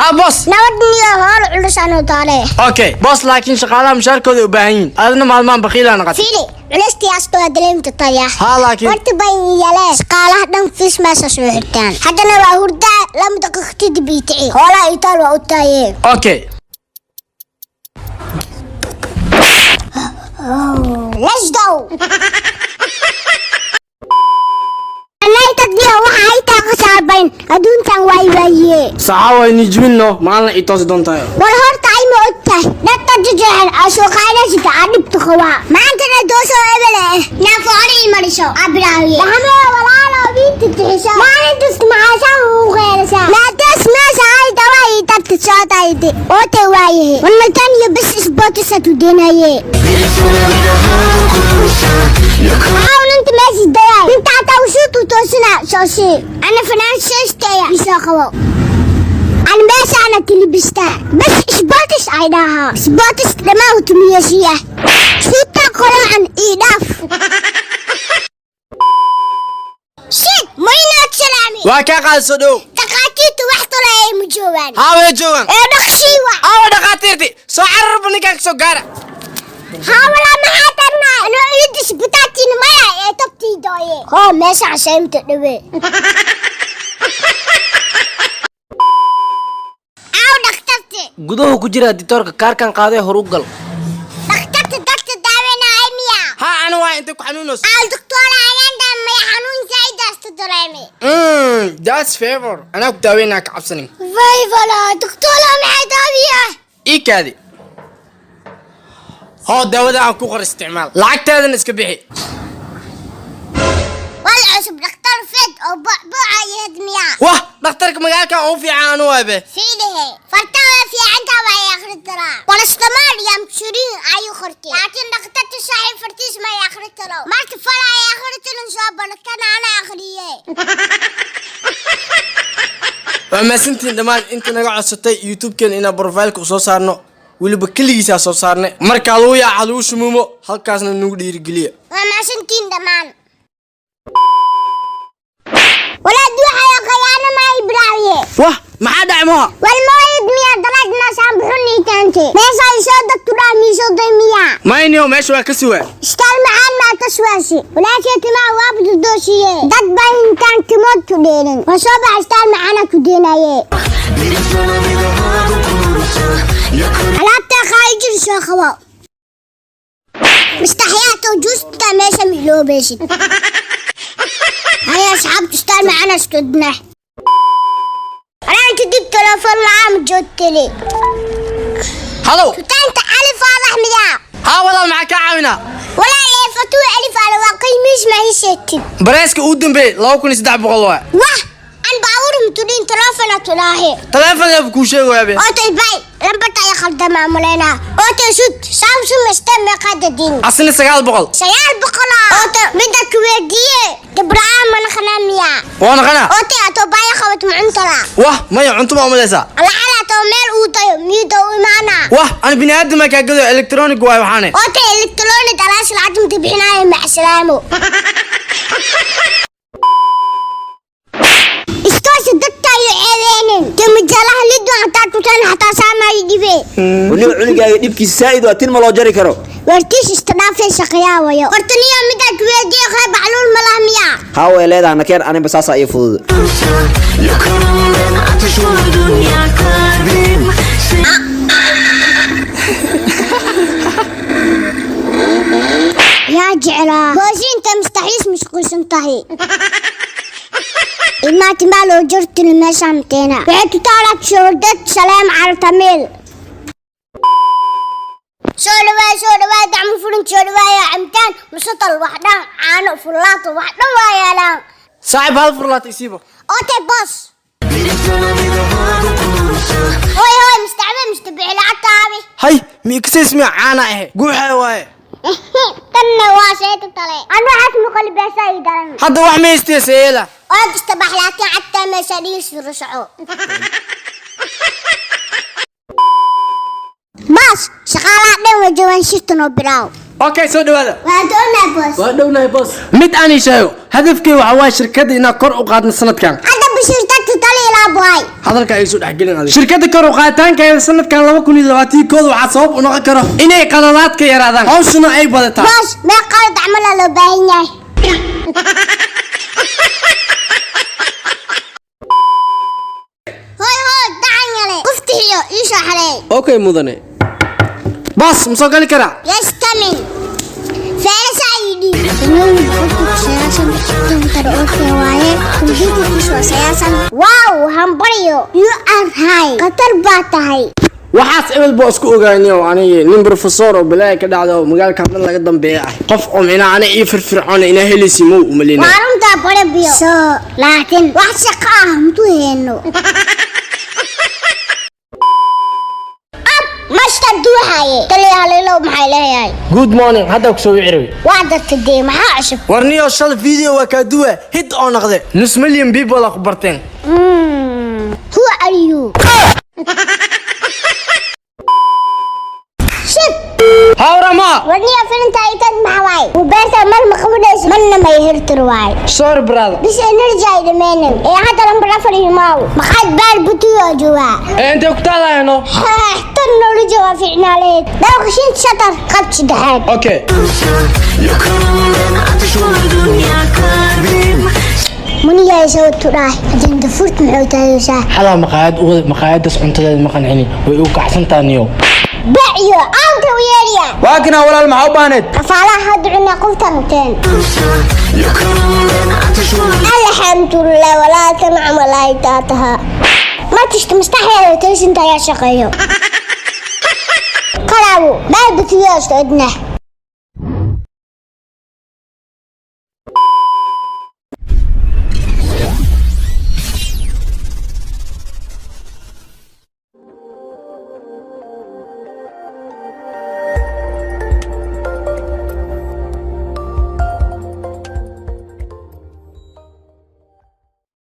Ha boss. Nabad niyo hool culus aanu taale. Okay boss, laakiin shaqaalaha mushaarkooda u baahan yihiin, adna maalmahan baqiilaa naqatay. Fiili, culayskii astoo dareemta taya. Ha laakiin horta bay yale shaqaalaha dhan fiis meesha soo xirtaan, haddana waa hurdaa 2 daqiiqo kadib ii tici, hoolaha itaal waa u taayee. Okay. Let's go. Tadniyo waxa ay taa khasaabayn adduuntan waay waaye. Saxa way nijminno maalin i toosi doontahay. War horta ay ma og tahay dadka jejeexan aa soo qaadasita aa dhibta qabaa maantana doosoo ebele naafoori ii mariso abraawiye dhahamee walaalo wiinta tixiso maalintas maxaasaa ugu qeylasa maadaas meesha ay dawa ii dadka soo dayde oote waayahe warnatan iyo bes isbootisa tudeenaye. Maxaa inta meesha dayay inta hataa usuu toosina soosi ana finansistaya isoo qabo أنا بس أنا تلبستا بس إثباتش عيداها إثباتش لما هو تميزية شو قرآن إيداف شيت مينا تسلامي. Waa kaa qaadi, soo dhow. تقاتيت وحطو لا مجوان. Haa, way joogaan. إيه نخشيوة. Aawa dhakhaatiirti? Soo cararba ninkaan kasoo gaara. حاول ما حاترنا أنا يدش بتاعتي ما إيه تبتي دوي هو ماشي عشان تدوي. أو دكتورتي. Gudahu ku jira ditoorka, kaarkan qaadee hor u gal. دكتورتي دكتور داوينا عميا. Ha, ana waa intay ku xanuunayso. الدكتورة عيان ما حنون زايد استدرامي. That's favor, anaa ku daaweynaa, ka cabsanin. فيفلا دكتورة مع داوية. Ii kaadi, hoo daawada aan ku qor, isticmaal, lacagtaadana iska bixi. والعصب دكتور فيد او بعبع يهدميا. Wah, dhakhtarka magaalkan ugu fiican anu waabe. فيله فرتاوة في عندها ويا آخر ترى بالاستمار يا مشورين ايو خرتي، لكن دكتور تشاحي فرتيس ما يا آخر ترى ما تفلا يا آخر ترى نشوف كان انا اخريه. Waa mahadsantihiin dhammaan inta naga codsatay YouTube-keena inaan profileka u soo saarno, weliba keligiisaa soo saarnay. Markaa lagu yaaca lagu shumuumo halkaasna nagu dhiirigeliya. وما سنتين دمان ولا دوحة يا خيانة ما يبراويه. Wah, maxaa dhacay moha? والمويد ميا درجنا سامحوني تانتي ميسا يسودك ترى ميسو ميا. Mayniyo meesha waa ka sugaa. اشتغل معان ما تسواسي ولا شيء ما وابد الدوشية دد باين كان تموت تدينن وصوبع اشتغل معانا تدينايه على خايجر شو خوا مستحياته جوز تماشى ميلو بيشت. هيا اصحاب تشتغل معانا استودنا انا تديك تلفون العام جوتلي. Halow. انت الف واضح ميا. Haa walaal, maxaa kaa caawinaa? ولا إيه فتوى الف على واقي مش ما هي ستي. Bareyska ugu dambeeyey 2300 waa. واه أنا باور متدين تلفون تلاهي. Taleefon leeb kuu sheegayaa be. أوتي باي لمبتا يا خلد معمولنا أوتي شوت سامسونج استمع قاددين. Asina 900. سيال بقلا أوتي بدك ويدية دبرعان من خنامية. Waa naqanaa. أوتي أتو باي خوت معنطلا. Wah maya, cunto ma umalaysaa? الله على تو ميل أوتي ميدو إيمانا. Wah, ana bini aadama kaa gado, electronic waay waxaane. أوتي إلكتروني دلاش العدم تبحنا مع سلامه. استوش دكتا يعينين تمجاله لدو حتى تتن حتى ساما يدفي. Weliba cunugaaga dhibkiisa saa'id waa tin ma loo jari karo. ورتيش استضافة شقياوة ورتنيا مدى كويدي خيب علول ملاهمية. Haa, way leedahay, nakeen aniba saasaa ii fudud. Yakınımdan ateş oldun ya kalbim. يا جعلا بوشي انت مستحيل مش قوس انتهي ما تمالو جرت المسامتنا بعد تعرف شوردت سلام على تميل. soo dhawaa soo dhawaa, gacmo furin, soo dhawaaya cabitaan musatal wax dhan, caano furlaato wax dhan waa yaalaan. Saaxib, hal furlaata isiibo. Okay boss. Biri sana bir daha dokunursa hooy hooy, mustacbe mustabici lacagta aabi. Hay miikasays miya caana ahe guuxaa waaye. Tanna waa sheeta tale an waxaas muqalibeesa ii daran. Hadda wax ma haystee seela. Waad istabax laakiin cagtaa meesha dhiis rushaco. Baas shaqaalaha dhan waa joogaan, shirtan oo bilaaw. Okay, soo dhawaada. Waa doonaa boss. Waa dhownahay boss. Mid aan ii sheego, hadafkay waxa waaye shirkadda inaan kor u qaadno sanadkan. Hadda bashiir tagta tali ilaa boy. Waay. Hadalka ay soo dhexgelin adiga. Shirkadda kor u qaaditaankeeda sanadkan 2021 waxaa sabab u noqon karo inay qaladaadka yaraadaan, hawshuna ay badataa. Boss, mee qalad camal aa loo baahan yahay? Hoy hoy, dacan yale qoftixiyo ii soo xareey. Okay mudane. Boss, ma soo gali karaa? Yes, coming. Feerasa ID. Komputer okay waaye. Computerkiisu waa 90. Wow, hambaryo. You are high. Khatar baa tahay. Waxaas ebel baa isku ogaaniyo, aniga nin professor oo balaaya ka dhacda oo magaalka dhan laga dambeeya ah, qof oo micnaha ana ii firfircoon inaa helaysi mow umalina. Waa runtaa barabiyo. So, laakiin wax shaqo ah mutu heeno. Ab, mashta duuxaye. Taliya halilow maxay leeyahay? Good morning, hadda kusoo wici rabay. Waa dadka dee, maxaa cusub? Warniyo, shal video waa kaa duwa hit oo noqde, nus million people aa ku barteen. Who are you? Shit! Hawrama. Warniya filinta itad maxaa waay? Beerta mar ma qabanayso, marna may hirtir waay. Sorry brother. Bis energy ay dhameenin. Ee hadda lambar 4 imaaw. Maxaad baar butiyo joogaa? Ee intee ku taalaayno? Tan nolosha waa fiicnaaleed. Dhawqa shin shatar qab saddexaad. Okay. Yokum ben ateş oldun ya kalbim. Muniyaa soo tudhaay. Hadda furt muxuu taayaysaa? Xalaa maqaayad u wada, maqaayadaas cuntadeeda ma qancini, way u kacsantaa niyo. Bacyo, aanta u yeeriya. Waa kanaa walaal, maxaa u baahneed? Qafaalaha hadda cunaa qoftan teen. Yokum ben ateş oldun. Alxamdulilah, walaalkan camal ay taataha. Ma tishto maskaxdeeda toosinta ayaa shaqeeyo. Kalaawo, baal butiyo socodna.